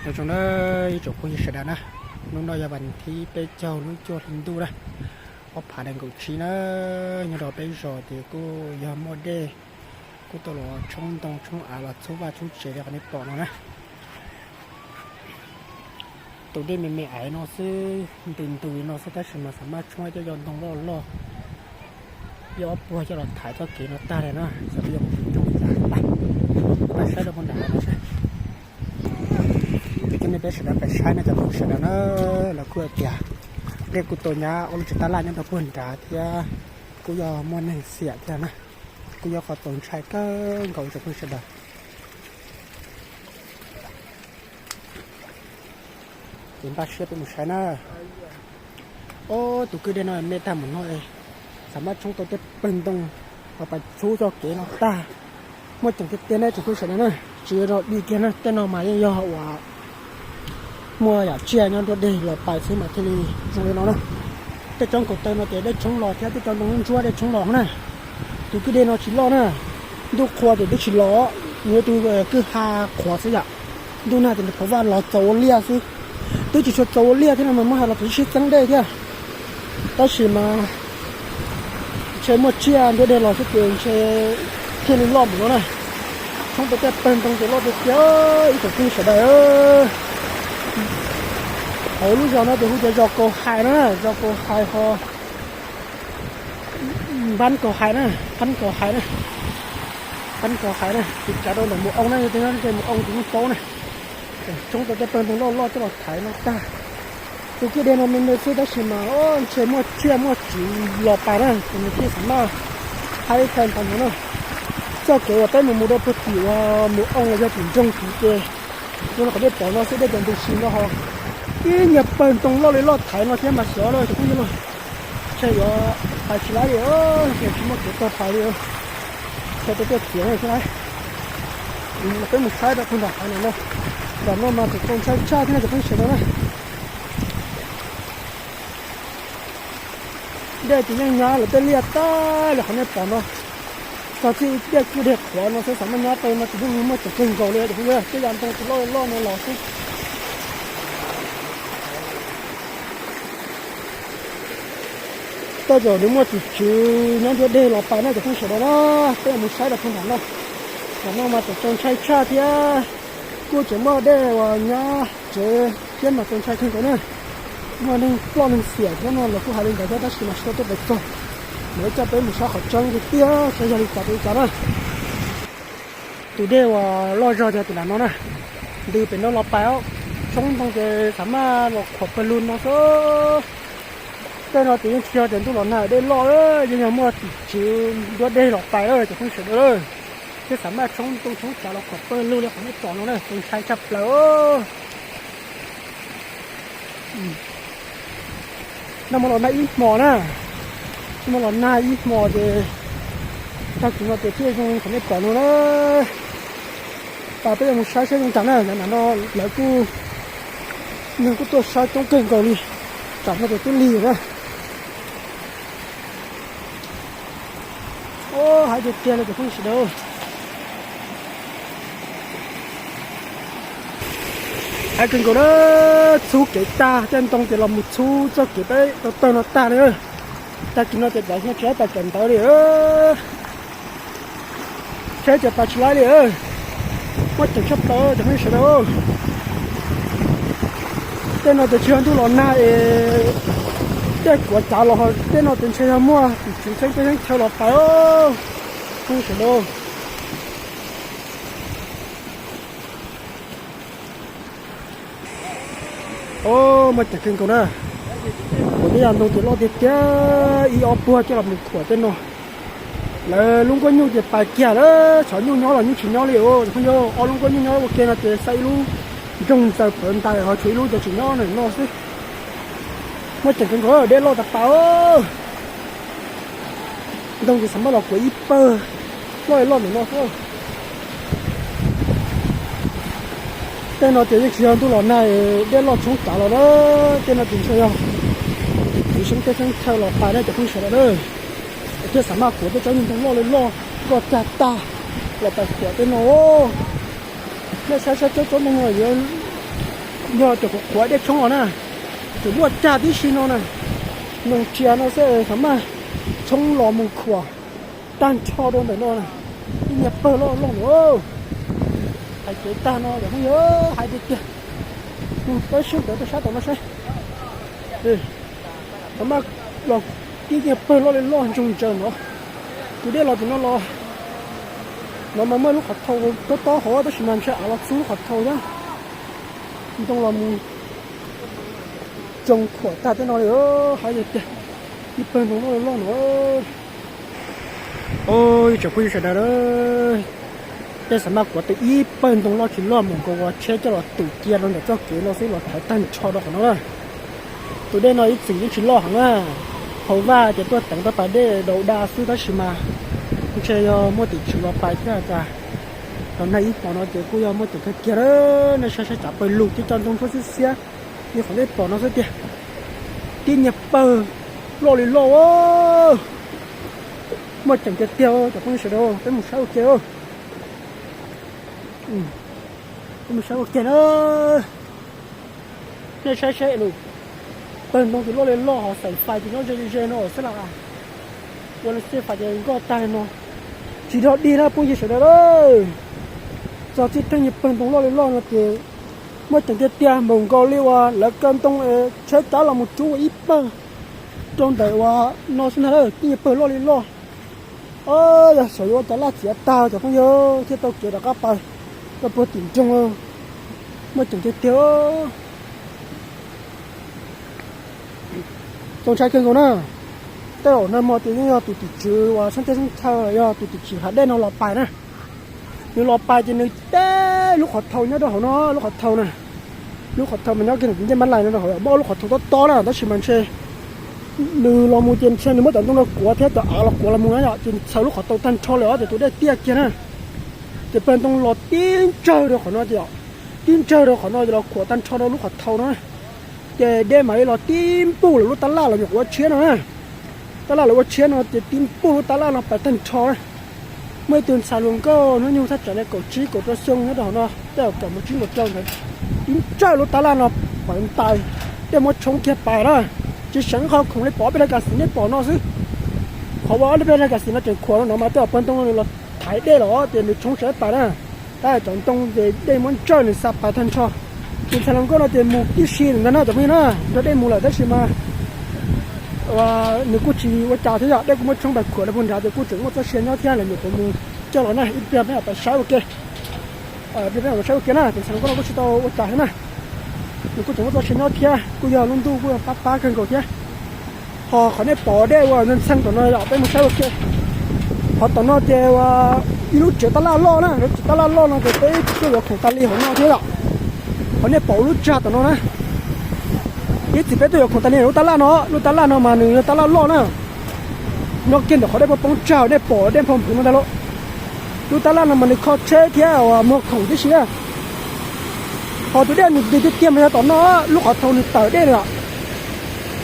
Nyob zoo na ib tsoom phooj ywg sawv daws na, hnub no yog vas thib peb caug lub cuaj hli ntuj na, ob phav nees nkaum tsib na. Nyob rau peb zos ces kuj yog muaj dej, kuj tau los tshoob ntoo tshoob av los txhub vaj txhub tsev li qhov nej pom no na. Tus dej me me aiv no xwb, ntws ntws no xwb tab sis mas xam maj tshoob coj cov ntoo loj loj, yog ob puag coj los thaiv txoj kev no tag li na. Xav peb yuav mus pem nroog cas, peb saib rau puag nram no seb. Ces coj nej peb sawv daws pem saib no cov phooj ywg sawv daws na, lawv kuj hais tias dej kuj tau nyab ua lub tsev tab laj nyob rau puag nrad thiab, kuj yog muaj neeg xiam thiab na, kuj yog qhov txaus ntshai kawg nkaus cov phooj ywg sawv daws. Ces npaj siab peb mus saib na. Ob, tus kwj dej no me tag mus no, xam maj tshoob tau tej pawg ntoo los pais txhub txoj kev no tag. Muaj ceem tiag tiag ne tsoom phooj ywg sawv daws na, tsis yog dig kiag na, tej no mas yeej yog uas muaj yam tsiaj nyob nruab dej los pais xwb mas thiaj li zoo li no na. Tej tsob nkaus taw no ces dej tshoob los thiab tej cov ntoo ntsuab dej tshoob los na. Tus kwj dej no tsis loj na, ntuj qhua ces twb tsis los, nws yog tus kwj ha qhuav xwb yom. Ntuj nag ces nws qhuav vaj los txaus ua liaj xwb, twb tsis tshua txaus ua liaj thiab no mas muab hais los txaus sib txeeb dej thiab. Tab sis mas ntshe muaj tsiaj nruab dej los xwb ces ntshe thiaj li loj mus no na. Tshoob tau tej pawg ntoo ces loj tiag tiag ib tsoom phooj ywg sawv daws. Hauv lub zos no ces hu tias zos Kaus Hais na, zos Kaus Hais ho Npab Kaus Hais na, Npab Kaus Hais na, Npab Kaus Hais na, tiv tsav rau ntawm Mus Oo na, yog tias nyob ze Mus Oo ces yeej paub na. Tshoob tau tej pawg ntoo loj loj coj los thaiv no tag. Tus kwj dej no me me xwb tab sis mas ntshe muaj tsiaj muaj txiv los pais na ces nws thiaj xam maj haib thaj ntawd no na. Txoj kev uas peb mus mus rau puag tim uas Mus Oo los yog tim nroog tid ces zoo li qhov nej pom no xwb, dej cov ntws si no ho ib nyuag pawg ntoo loj li loj thaiv no thiab mas xyov lawm cov phooj ywg, ntshe yuav pais tsis laib li, ntshe tsis muaj kev taug pais li. Ntshe tej tiaj txiav thiab lauj. Peb mus saib rau puag nram hav no, nram no mas tseem txaus ntshai tshaj thiab cov phooj ywg sawv daws na. Dej ces yeej nyab lawv tej liaj tag li qhov nej pom no. Txog txij dej kwj deg qhuav no xwb xam maj nyab tau no ces yeej muaj ceem kawg nkaus li cov phooj ywg, tej yam ntoo ces loj loj no los xwb. Tej zaum nws muaj tus tswv nyob nruab dej los pais na cov phooj ywg sawv daws na, peb mus saib rau puag nram no. Nram no mas tseem txaus ntshai tshaj thiab, kuj tseem muaj dej uas nyab tsev thiab mas txaus ntshai kawg nkaus na. Muaj neeg ploj neeg xiam thiab no los kuj hais li ntawd thiab tab sis mas tsis tau tuaj pem txog. Mam li coj peb mus saib qhov tseeb tiag tiag seb yog li cas rau li cas na. Tus dej uas loj zog tiag tim nram no na, ntws pem no los pais, tshoob ntoo ces xam maj los khuam pawg lug no xwb. Tej no ces yeej tsis yog tias ntuj los nag dej loj, yeej yog muaj tus tswv nruab dej los pais lawm cov phooj ywg sawv daws, thiaj xam maj tshoob ntoo tshoob tsav los khuam pawg lug li qhov nej pom no na, txaus ntshai tshaj plaws. Nag hmo los nag ib hmos na, nag hmo los nag ib hmos ces tag kis no ces thiaj zoo li qhov nej pom no na. Pab peb yuav mus saib saib zoo cas na, nram no lawv kuj, neeg kuj tuaj saib coob kawg nkaus li, tsam no ces twb lig na. Haib tiag tiag li cov phooj ywg sawv daws. Haib kawg nkaus na, txhub kev tag, tej ntoo ces los mus txhub txoj kev peb tau taug no tag li. Tag kis no ces dav tsis tau pais kawm ntawv li, tsheb ces pais tsis laib li. Muaj ceem tshaj plaws cov phooj ywg sawv daws. Tej no ces tsis yog ntuj los nag es tej kuav cav los, tej no ces ntshe yog muaj tus tswv txheeb peb txheeb chaw los pais, phooj ywg sawv daws. Muaj ceem kawg nkaus na. Kuav tej yam ntoo ces loj tiag tiag, ib ob puag coj los mus khuam tej no. Lawv lub nkuaj nyuj ces pais kiag lawm, tshav nyuj nyob los nyuj tsis nyob li os. Phooj ywg, ob lub nkuaj nyuj nyob ua ke no ces xa ib lub nroog ntxaws plawv ntais ho tshuav ib lub ces tseem nyob ntawm no xwb. Muaj ceem kawg nkaus, dej loj tas pas. Ntoo ces xav maj los kuav ib pawg loj loj ntawm no xwb. Tej no ces yeej tsis yog ntuj los nag dej loj tshoob tav los na, tej no ces ntshe yog txiv txheeb teb txheeb chaw los pais na cov phooj ywg sawv daws na. Thiaj xav maj kuav tej tsob nyuag ntoo loj li loj nkoj cag tag los pais khuam tej no. Nej saib saib tsob tsob ntoo no yuav Yog cov qhuav qhuav dej tshoob los na, tseem muaj cag tib si no na. Noog riam no xwb thaum maj tshoob los mus khuam tag nrho rau ntawm no na. Ib niag pawg loj loj no. Hais kev tag no cov phooj ywg, hais tiag tiag. Mus peb sib ntawd rau sab tom no saib. Thaum maj los ib niag pawg loj li loj ntsoog ntsaws no. Tus dej los tim no los, no mas muaj lub qhov thau tob tob hauv tab sis mas ntshe av los txhub lub qhov thau thiab. Ntoo los mus tsoo khuam tag tej no li, hais tiag tiag. Ib pawg ntoo loj li loj no. Ib tsoom phooj ywg sawv daws, tej xav maj kuav tau ib pawg ntoo loj tsis loj mus nkaus ua tsheb coj los tum cia rau ntawm txoj kev no xwb los thaiv tag nrho rau qhov no na. Tus dej no ib txwm yeej tsis loj heev na, hauv vaj ces tuaj teev tau pas dej daus da xwb tab sis mas ntshe yog muaj tim tswv los pais thiab cas. Los nag ib hmos no ces kuj yog muaj ceem kawg kiag na, nej saib saib tsav pawg lug thiab cov ntoo ntsuab xiab xiab li qhov nej pom no xwb tiag. Tib niag pawg loj li loj, muaj ceem tiag tiag cov phooj ywg sawv daws, peb mus saib ua ke. Peb mus saib ua ke na. Nej saib saib lus, pawg ntoo ces loj li loj ho xaim fais ces nyob ze ze no xwb las. Ua li xij fais ces nkoj tag li no, tsis dog dig na phooj ywg sawv daws. Txog txij theej niag pawg ntoo loj li loj no ces muaj ceem tiag tiag, npaum nkaus li uas lawv kaw ntoo es tsheb cab los mus rub ua ib pawg rau ntawm uas no xwb ntag, tib niag pawg loj li loj. Yog xyov yuav ua cas laj txiav tag cov phooj ywg thiaj tau kev rov qab pais rau puag tim nroog. Muaj ceem tiag tiag. Txaus ntshai kawg nkaus na. Tej zaum nag hmo ces yeej yog tus tim tswv uas xeeb teb xeeb chaw, yog tus tim tswv hav dej no los pais na. Nws los pais ces nws teb lub qhov thau nyob rau hauv no, lub qhov thau na. Lub qhov thau mas nyob kiag ntawm ncej mab lais no rau hauv, muaj lub qhov thau tob tob na tab sis mas ntshe nws los mus ces ntshe nws muab cov ntoo no kuav thiab cov av los kuav los mus na yom, ces nws txhaws lub qhov thau tag nrho li os ces tus dej tiaj kiag na. Ces pawg ntoo los tib ntsawg rau qhov no ces, tib ntsawg rau qhov no ces los khuam tag nrho rau lub qhov thau no na. Ces dej mam li los tib npuj lawm lub tab laj los nyuam qhuav tshiab no na. Tab laj los ua tshiab no ces tib npuj lub tab laj no pais tag nrho na. Muaj ib tug ntxhais hluas nkauj hnub nyoog thaj tsam li kaum tsib kaum rau xyoo nyob rau hauv no, tej zaum kaum mus tsib nkaus rau ntawd, tib ntsawj lub tab laj no pawv ntais, dej muab tshoob kiag pais na. Tsis seev qhov khoom li pom ob peb daim kas xim nej pom no xwb. Qhov uas ob peb daim kas xim no tseem khuam no mas tej zaum pawg ntoo no nws los thaiv dej los ces nws tshoob saib pais na. Tab cov ntoo ces dej muab ntsawj nws xa pais tag nrho. Tus ntxhais hluas nkauj no ces mus tib si ntag na cov phooj ywg na, nrog dej mus lawm tab sis mas nws kuj tsis ua cas thiab yom, dej kuj muab tshoob pais khuam rau puag nrad ces kuj tseem muaj txoj sia nyob thiab, lawv nyuam qhuav mus coj los na. Ib pliag peb mam pais saib ua ke, ib pliag peb mam saib ua ke na, tus ntxhais hluas nkauj no kuj tsis tau ua cas thiab na. Nws kuj tseem muaj txoj sia nyob thiab, kuj yog lub ntuj kuj yog pab pab kawg nkaus thiab. Ho qhov nej pom dej uas ntxhee tom no yom, peb mus saib ua ke. Qhov tom no ces ua ib lub tsev tab laj loj na, lub tsev tab laj loj no ces peb tuaj yuav khoom tas li hauv no thiab yom. Qhov nej pom lub tsag tom no na, ib txwm peb tuaj yuav khoom tas li lub tab laj no, lub tab laj no mas nws yog tab laj loj na. Nyob kiag ntawm qhov dej poob poob tsag nej pom dej nphau nphwv no ntag lauj. Lub tab laj no mas nws kho tsheb thiab uas muag khoom tib si na. Ho tus dej nws nti tiag tiag mas yog tom no, lub qhov thau nws tawm dej lawm.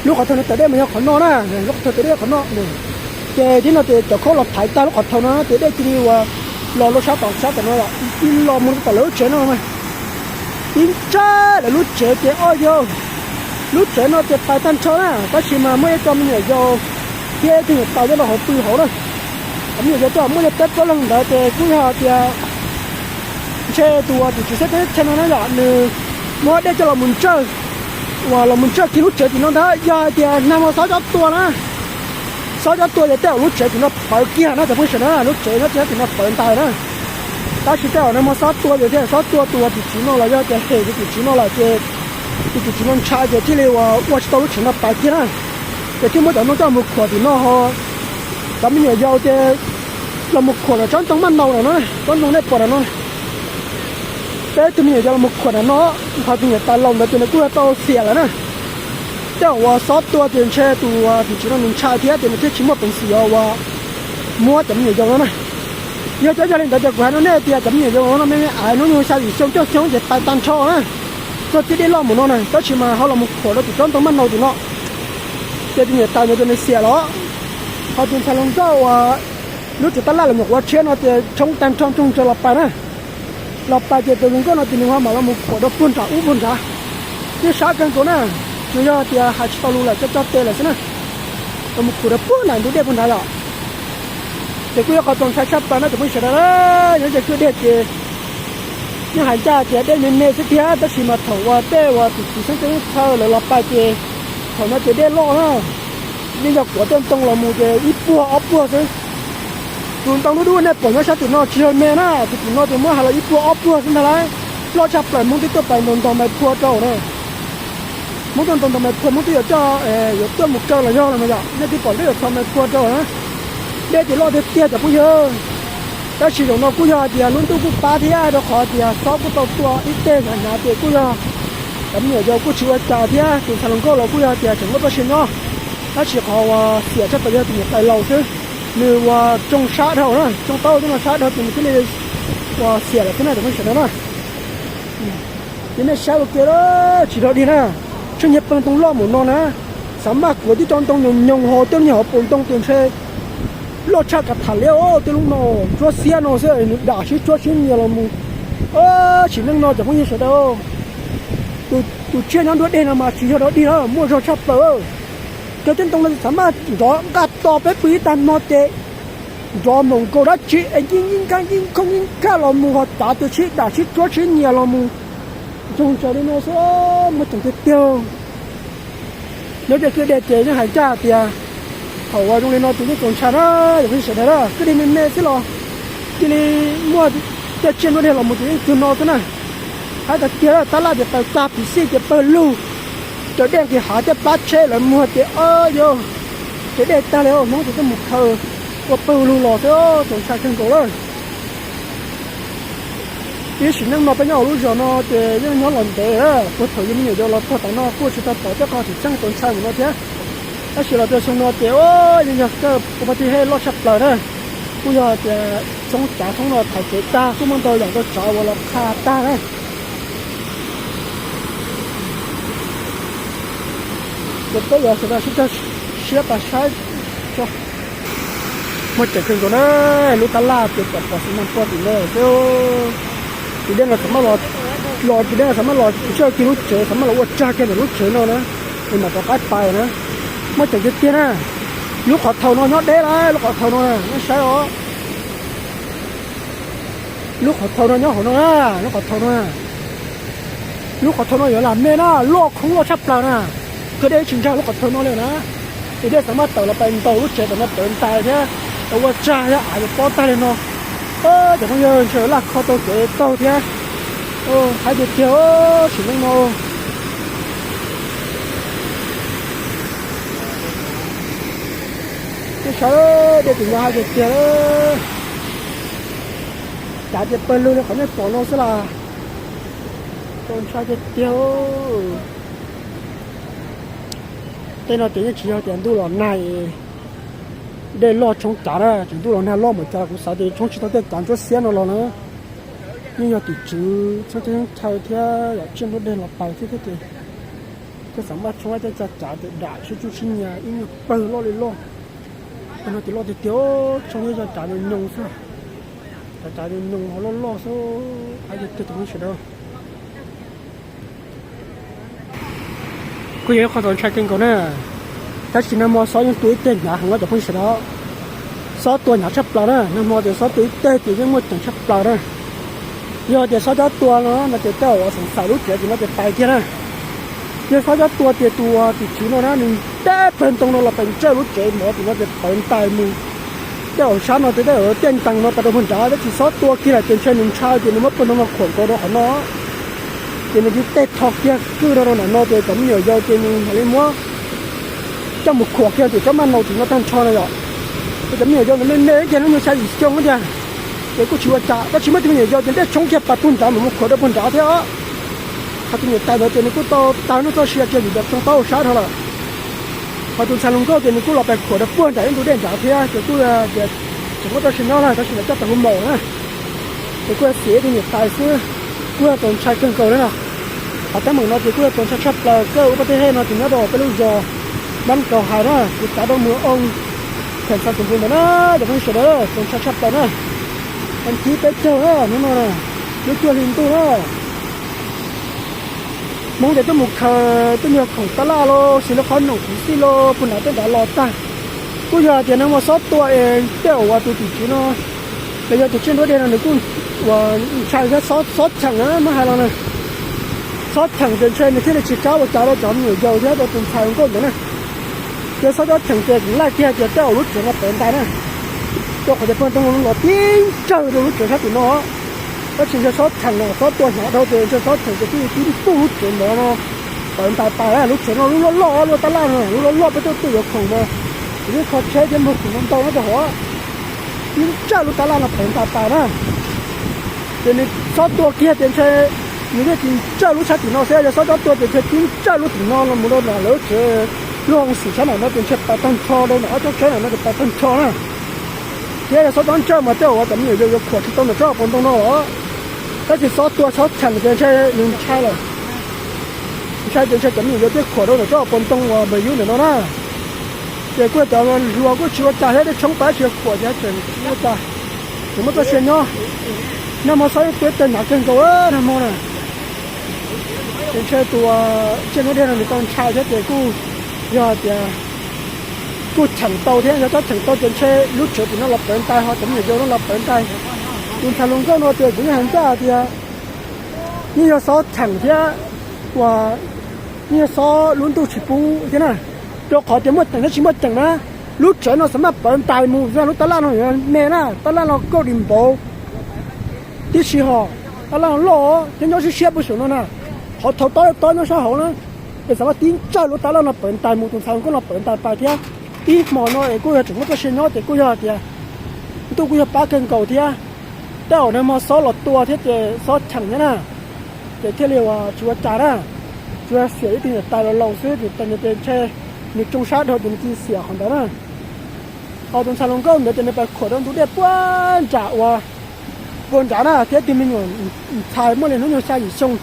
Lub qhov thau nws tawm dej mas yog qhov no na, lub qhov thau tawm dej qhov no. Ces tib no ces cov khaub los thaiv tag lub qhov thau no ces dej cia li uas los rau sab tom sab tom no, ib los mus rau tom lawv lub tsev no mas. Tib ntsawj lawv lub tsev ces o yog lub tsev no ces pais tag nrho na, tab sis mas muaj ib co me nyuam yaus thiab ib tug niam tais nyob rau hauv pw hauv na. Cov me nyuam yaus coj muaj yog peb plaub leeg ntawd ces kuj yog tias ntshe tus uas tim tswv xeeb teb xeeb chaw no na yom, nws muab dej coj los mus ntsawj, uas los mus ntsawj kiag lub tsev tim no ntag. Yog hais tias nag hmo xob cov tua na, xob cov tua ces tej zaum lub tsev tim no pawv kiag na cov phooj ywg sawv daws na, lub tsev nyob tim no pawv ntais na. Tab sis tej zaum nag hmo xob tua ces thiaj xob tua tus uas tim tswv no los yog tias hem tus tim tswv no lawm ces tus tim tswv no ntshai ces thiaj li uas ua tsis tau lub tsev no pawv kiag na. Ces thiaj muab cov ntoo coj mus khuam tim no ho cov me nyuam yaus ces los mus khuam ntawm tsob ntoo maj ntaus ntawm no, tsob ntoo nej pom ntawm no. Peb tug me nyuam yaus los mus khuam ntawm no, ho tus niam tais laus ntawd ces nws kuj yog tau xiam lawm na. Tej zaum uas xob tua ces ntshe tus tim tswv no nws ntshai thiab ces nws thiaj tsis muaj peev xwm uas muab cov me nyuam yaus no na. Yog cov yog li ntawd ces kuv hais rau nej tias cov me nyuam yaus no me me ais hnub nyoog xya yim xyoo cuaj xyoo ces pais tag nrho na. Txog tib dej loj mus no na, tab sis mas ho los mus khuam rau tim tsob ntoo maj ntaus tim no. Ces tus niam tais ntawd ces nws xiam los, ho tus ntxhais hluas nkauj uas lub tsev tab laj los nyuam qhuav tshiab no ces tshoob tag nrho ntsoog ntsaws los pais na. Los pais ces tus hluas nkauj no ces nws ho mam los mus khuam rau puag nram ub puag nrad. Nyob sab kawg nkaus na, tsuas yog tias hais tsis tau lus lawm, coj coj tes lawm xwb na. Los mus khuam rau puag nram ntug dej puag nrad yom. Ces kuj yog qhov txaus ntshai tshaj plaws na cov phooj ywg sawv daws na. Nyob ze kwj dej ces yeej hais ncaj tias dej me me xwb thiab, tab sis mas thaum uas tej uas tus txiv xeeb txheej thaw lawv los pais ces thaum no ces dej loj na, yeej yog kuav tej ntoo los mus ces ib puag ob puag xwb. Tus ntoo dub dub nej pom nyob sab tim no tsis yog me na, tus tim no ces muab hais los ib puag ob puag xwb ntag lauj. Loj tshaj plaws, Hmoob twb tuaj pais ntog ntog Maiv Phua rau na. Hmoob tuaj ntog ntog Maiv Phua, Hmoob twb yuav coj, yuav tuaj mus kaw los yog los mas yom, nej twb pom twb yuav txog Maiv Phua rau na. Dej ces loj tiag tiag cov phooj ywg. Tab sis zaum no kuj yog hais tias lub ntuj kuj pab thiab, rau qhov tias xob kuj tau tua ib teg hnyav hnyav ces kuj yog cov me nyuam yaus kuj tsis ua cas thiab, tus ntxhais hluas nkauj los kuj yog tias tseem muaj txoj sia nyob. Tab sis qhov uas xiam tshaj plaws yog tus niam tais laus xwb, nws ua tsoo sab dhau na, tsoo taub coj no sab dhau ces nws thiaj li ua xiam lawm xwb na cov phooj ywg sawv daws na. Ces nej saib ua ke tsis dog dig na, tseem nyiag pawg ntoo loj mus no na, xav maj kuav tib co ntoo nyoos nyoos hauv tej lub nyuag hauv paus ntoo tes ntshe loj tshaj kav tham li os. Tej lub no ntsuab xiab no xwb nws dam sib tsuab sib nyias los mus. Sim neej no cov phooj ywg sawv daws, tus tsiaj nyob nruab dej no mas tsis yog dog dig na, muaj zog tshaj plaws. Cov tej ntoo no xav maj nrov nqaj to peb pw ib tag no ces nrov npaum nkaus dab tsi es yeej yeej nkag yeej nkhooj yeej nkag los mus ho cav tes sib dam sib tsuab sib nyias los mus. Zoo ntshaw li no xwb, muaj ceem tiag tiag. Nyob ze kwj dej ces yeej hais ncaj tias thaum uas zoo li no ces yeej txaus ntshai na, cov phooj ywg sawv daws na, kwj deg me me xwb los cia li muaj tej tsiaj nruab dej los mus ces yeej cuag no xwb na. Haib tag kiag tab laj ces taws tag, pim xij ces pawg lug, raws dej nqis hav tej plab tsheb lawv muag ces o yau, ces dej tag li os, Hmoob ces tuaj mus khaws ua pawg lug los xwb, txaus ntshai kawg nkaus lawm. Ib sim neej no peb nyob hauv lub zos no ces yeej nyob los ntev lawm, puag thaum yus me nyuam yaus los txog tav no kuj tsis tau pom tej qho tseem ceeb txaus ntshai mus no thiab. Tab sis los rau xyoo no ces yeej yog kawg ua pab tij hej loj tshaj plaws na. Kuj yog tias txhoob cav txhoob no thaiv kev tag, kuj muaj ntau yam ntau tsav uas los qha tag na. Ces peb yuav sawv daws sib cog siab pab saib. Muaj ceem kawg nkaus na, lub tab laj ces pom pom xi mas pua tim no xwb. Tus dej no xav maj los, los tus dej no xav maj los ntsaj kiag lub tsev, xav maj los ua tsag kiag ntawm lub tsev no na, es mam rov qab pais na. Muaj ceem tiag tiag na. Lub qhov thau no nyob deb lawm, lub qhov thau no nej saib os. Lub qhov thau no nyob hauv no na, lub qhov thau no. Lub qhov thau no yuav lam me na, loj khoob loj tshaj plaws na. Kwj dej tsis nkag lub qhov thau no li na. Ces dej xav maj tawm los pais ntaus lub tsev tom no pawv ntais thiab, tau ua tsag thiab, av yuav pob tag li no. Cov phooj ywg, ntshe laj kho tau kev taug thiab. Haib tiag tiag sim neej no. Tej sav dej tim no haib tiag tiag. Cav ces pawg lug li qhov nej pom no xwb las. Txaus ntshai tiag tiag. Tej no ces yeej tsis yog tias ntuj los nag, dej loj tshoob cav na, tseem ntuj los nag loj npaum cas kuv xav tias tshoob tsis tau tej cav ntsuab xiab no los na. Yeej yog tim tswv txheeb teb txheeb chaw thiab yam tsiaj nruab dej los pais thiab thiab ces thiaj xav maj tshoob tej cav ces dam sib tsuj sib nyias ib nyuag pawg loj li loj. Tej no ces loj tiag tiag, tshoob nyob zog cav nyoos nyoos xwb. Cav cav nyoos nyoos ho loj loj xwb, haib tiag tiag cov phooj ywg sawv daws. Kuj yog ib qho txaus ntshai kawg nkaus na. Tab sis nag hmo xob yeej tua ib teg hnyav heev no cov phooj ywg sawv daws. Xob tua hnyav tshaj plaws na, nag hmo ces xob tua ib teg ces yeej muaj ceem tshaj plaws na. Yog tias xob cov tua no no ces tej uas xeem xaim lub tsev tim no ces pais kiag na. Yog xob cov tua ces tus tim tswv no na nws teb pawg ntoo no los pais ntsawj lub tsev mov tim no ces pawv ntais mus. Tej uas sab no ces tej uas tiaj ncees no pais rau puag nrad, tab sis xob tua kiag lawm ces ntshe nws ntshai ces nws muab pawg ntoo no khuam nkaus rau qhov no. Ces nws cia li tej tho kiag kwj rau rau ntawm no ces cov me nyuam yaus ces nws mam li muab coj mus khuam kiag ces tsob maj naus tim no tag nrho na yom. Ces cov me nyuam yaus ntawd me me kiag, hnub nyoog xya yim xyoo tiag. Ces kuj tsis ua cas, tab sis muaj tus me nyuam yaus ces dej tshoob kiag pas puag nrad mam mus khuam rau puag nrad thiab os. Qhov tus niam tais ntawd ces nws kuj tau tag nws txoj sia kiag vim tias tsoo taub hau sab dhau lawm. Ho tus ntxhais hluas nkauj ces nws kuj los pais khuam rau puag nram ib ntu dej nrad thiab ces kuj tias tseem muaj txoj sia nyob na, tab sis lawv coj tau hu maum na. Ces kuj yog xiam ib tug niam tais xwb, kuj yog txaus ntshai kawg nkaus li na. Qhov teeb meem no ces kuj yog txaus ntshai tshaj plaws, kawg ua pab tij hej no ces nyob rau peb lub zos Mab Kaus Hais na, kuv cav rau Muas Oo, kheem Xas Tus Npus ntawd na, cov phooj ywg sawv daws, txaus ntshai tshaj plaws na. Hnub no hnub cuaj hli ntuj na. Hmoob ces tuaj mus khaws tej nyuag khoom tab laj los sis lub qhob noom kuv xij los puag nram tej nrad los tag. Kuj yog hais tias nag hmo xob tua es tej zaum uas tus tim tswv no los yog tus tsiaj nruab dej no nws kuj ua ntshai thiab, xob cheem na, muab hais los na. Xob cheem ces ntshe nws thiaj li tsis kam ua cas rau cov me nyuam yaus thiab rau tus ntxhais hluas nkauj ntawd na. Ces xob cob cheem ces kuv laij kiag tias tej zaum lub tsev no pawv ntais na, rau qhov tias poj ntoo los tib ntsawj rau lub tsev sab tim no. Tab sis ntshe xob cheem no xob tua hnyav dhau ces ntshe xob cheem ces twb tib npuj lub tsev ntawd no pawv ntais tas na. Lub tsev no lub loj loj, lub tab laj no lub loj loj, peb tuaj tuaj yuav khoom mas kuv yeej kho tsheb thiab muag khoom ntau ntau no rau hauv, tib ntsawj lub tab laj no pawv ntais tas na. Ces nws xob tua kiag ces ntshe nws thiaj tsis ntsawj lub sab tim no xwb, yog xob cob tua ces ntshe tib ntsawj lub tim no los mus rau nram lawv lub tsev, lub hoo xwm sab nram no ces ntshe pawv tag nrho, rau nram ob tsob tsheb nram no ces pawv tag nrho na. Thiab yog xob cob ntsawj mas tej zaum cov me nyuam yaus yuav khuam tsis tau nram tsob hauv paus ntoo no los. Tab sis xob tua xob cheem ces ntshe nws ntshai lawm, ntshai ces ntshe cov me nyuam yaus thiaj khuam rau nram tsob hauv paus ntoo uas npawg Yub ntawm no na. Ces kuj yog cov hluas kuj tsis ua cas thiab, tej tshoob pab tsis khuam ces tseem tsis ua cas, tseem muaj txoj sia nyob. Nag hmo xob tua tawg hnyav kawg nkaus nag hmo na. Ces ntshe tus tsiaj nruab dej no nws tau ntshai thiab ces kuj yog hais tias kuj cheem tau thiab, yog xob cheem tau ces ntshe lub tsev tim no los pawv ntais ho cov me nyuam yaus no los pawv ntais. Tus ntxhais hluas nkauj no ces kuv yeej hais ncaj tias yeej yog xob cheem thiab, uas yeej yog xob lub ntuj tsis pub thiab na. Rau qhov tias muaj ceem thiab tsis muaj ceem na, lub tsev no xav maj pawv ntais mus lub tab laj no yuav me na, tab laj no kauj dis npaum tib si ho, tab laj no loj thiab nyob siab siab puag saum no na, qhov thaum tob tob nyob sab hauv na. Es xav maj tib ntsawj lub tab laj no pawv ntais mus, tus ntxhais hluas nkauj no pawv ntais pais thiab, ib hmo no es kuj yog tseem muaj txoj sia nyob ces kuj yog hais tias ntuj kuj yog pab kawg nkaus thiab. Tej zaum nag hmo xob los tua thiab ces xob cheem thiab na, ces thiaj li uas tsis ua cas na. Tsuas xiam ib tug niam tais laus laus xwb, niam tais no ces ntshe nws tsoo sab dhau ces nws cia li xiam qhov ntawd na. Ho tus ntxhais hluas nkauj ntawd ces nws pais khuam rau ntu dej puag nram uas puag nrad na, thiab ib tug me nyuam ntxhais muaj li hnub nyoog xya yim xyoo,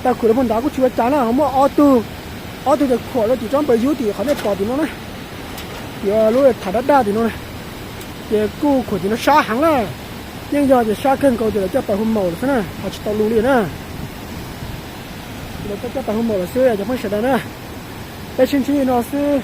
pais khuam rau puag nrad kuj tsis ua cas na. Ho muaj ob tug, ob tug ces khuam rau tim tsob npawg Yub tim qhov nej pom tim no na, tim lub tham daj daj tim no na. Ces kuj khuam tim no sab heev na, yeej yog tias sab kawg nkaus ces lawv coj pais hu maum lawm xwb na, ho tsis tau lus li na. Lawv coj pais hu maum lawm xwb cov phooj ywg sawv daws na. Peb sib ntsib li no xwb.